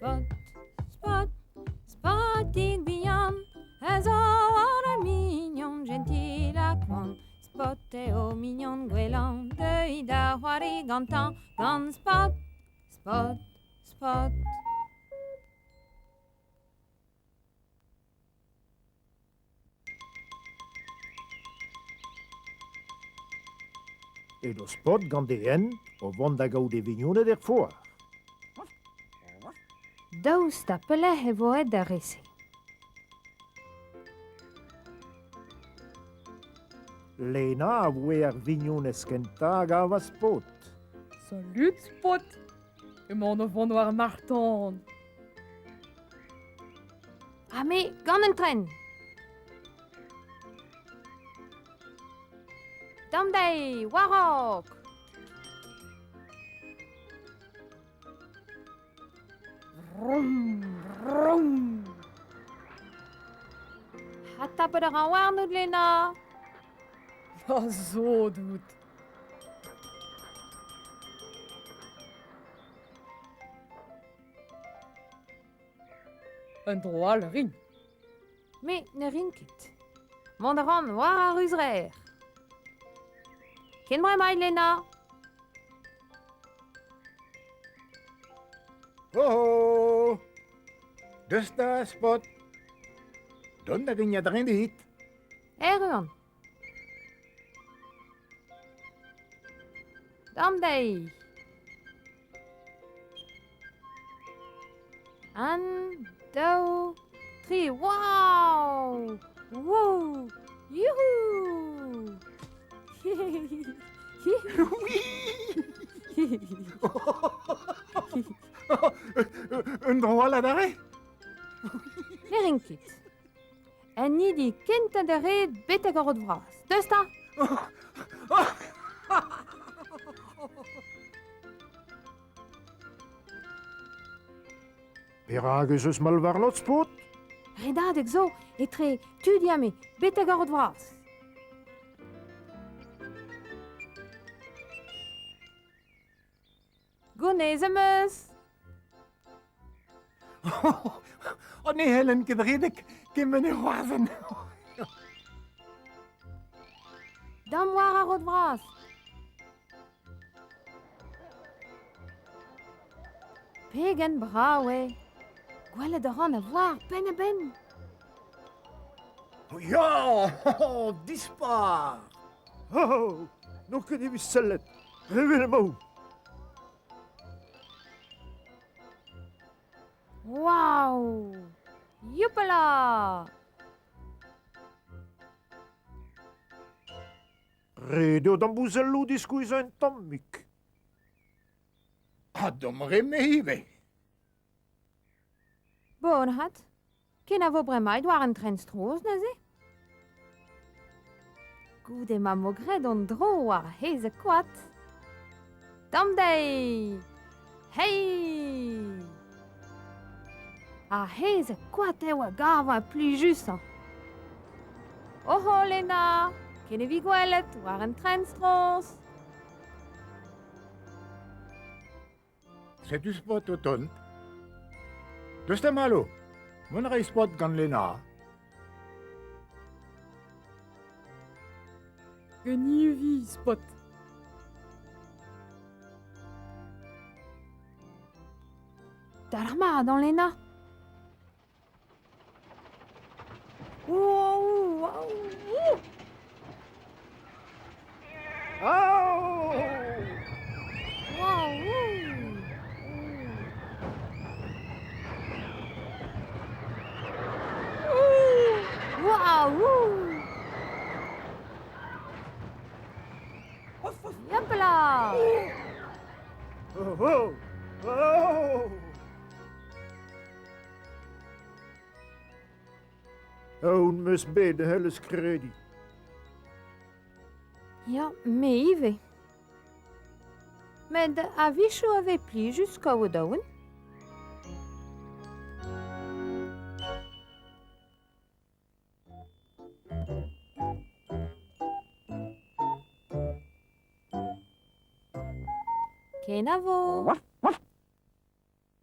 Spot, Spot, Spotig bihan a zo hor mignon jentil ha koant. Spot eo mignon gwellañ, deuit da c'hoari gantañ gant Spot, Spot, Spot. Edo Spot gant e hent o vont da gaout e vignoned er foar. Daoust ha pelec'h e vo aet ar re-se? Lena a voe ar vignonez kentañ a gavas Spot. Salud, Spot! Emaon o vont war marc'h-tan. Ha me gant an tren. Damp dezhi, war-raok! Vroom, vroom! Ha tapet a ran warnout, Lena! Ma sot out! Un dro all a rin. Me ne rin ket. Mont a ran war ar ruzrer. Ken bremañ, Lena. Ho ho! Deus 'ta, Spot. Dont a rin a-dreñv dit. Erru on. Damp dezhi. Un, daou, tri. Wow! Wouh! Youhou! Un dro all adarre? Ne rin ket. En hini kentañ da red betek ar rod vras. Deus 'ta! Perak ez eus mall warnout, Spot? Redadeg zo etre Tudi ha me, betek ar rod vras. Gonez am eus! Oh, ne c'hellen ket redek kement e c'hoarzhin. Dam war ar rod vras. Pegen brav eo! Gwelet a ran a-voar penn-a-benn. Ya, dispar! Oh, n'on ket evit sellet. Revel emaon. Waouh! Youpala! Ret eo d'am bouzelloù diskuizhañ un tammig. Ha d'am re-me ivez. Bon 'vat. Kenavo bremaik war an tren stroñs neuze. Goude ma 'mo graet an dro war hezeg koad. Tamm dezhi! Hey! Ar hezeg koad eo a gavañ plijusañ. Oho, Lena! Ken e vi gwelet war an tren stroñs. Setu Spot o tont. Deus 'ta Malo, mont a ray Spot gant Lena. Genivi, Spot. Dalc'h mat, on Lena. Yopla! Oh, oh, oh! Aon 'm eus bet n'hellez krediñ. Ya, me ivez. Met a-wechoù a vez plijus kaout aon. Kenavo!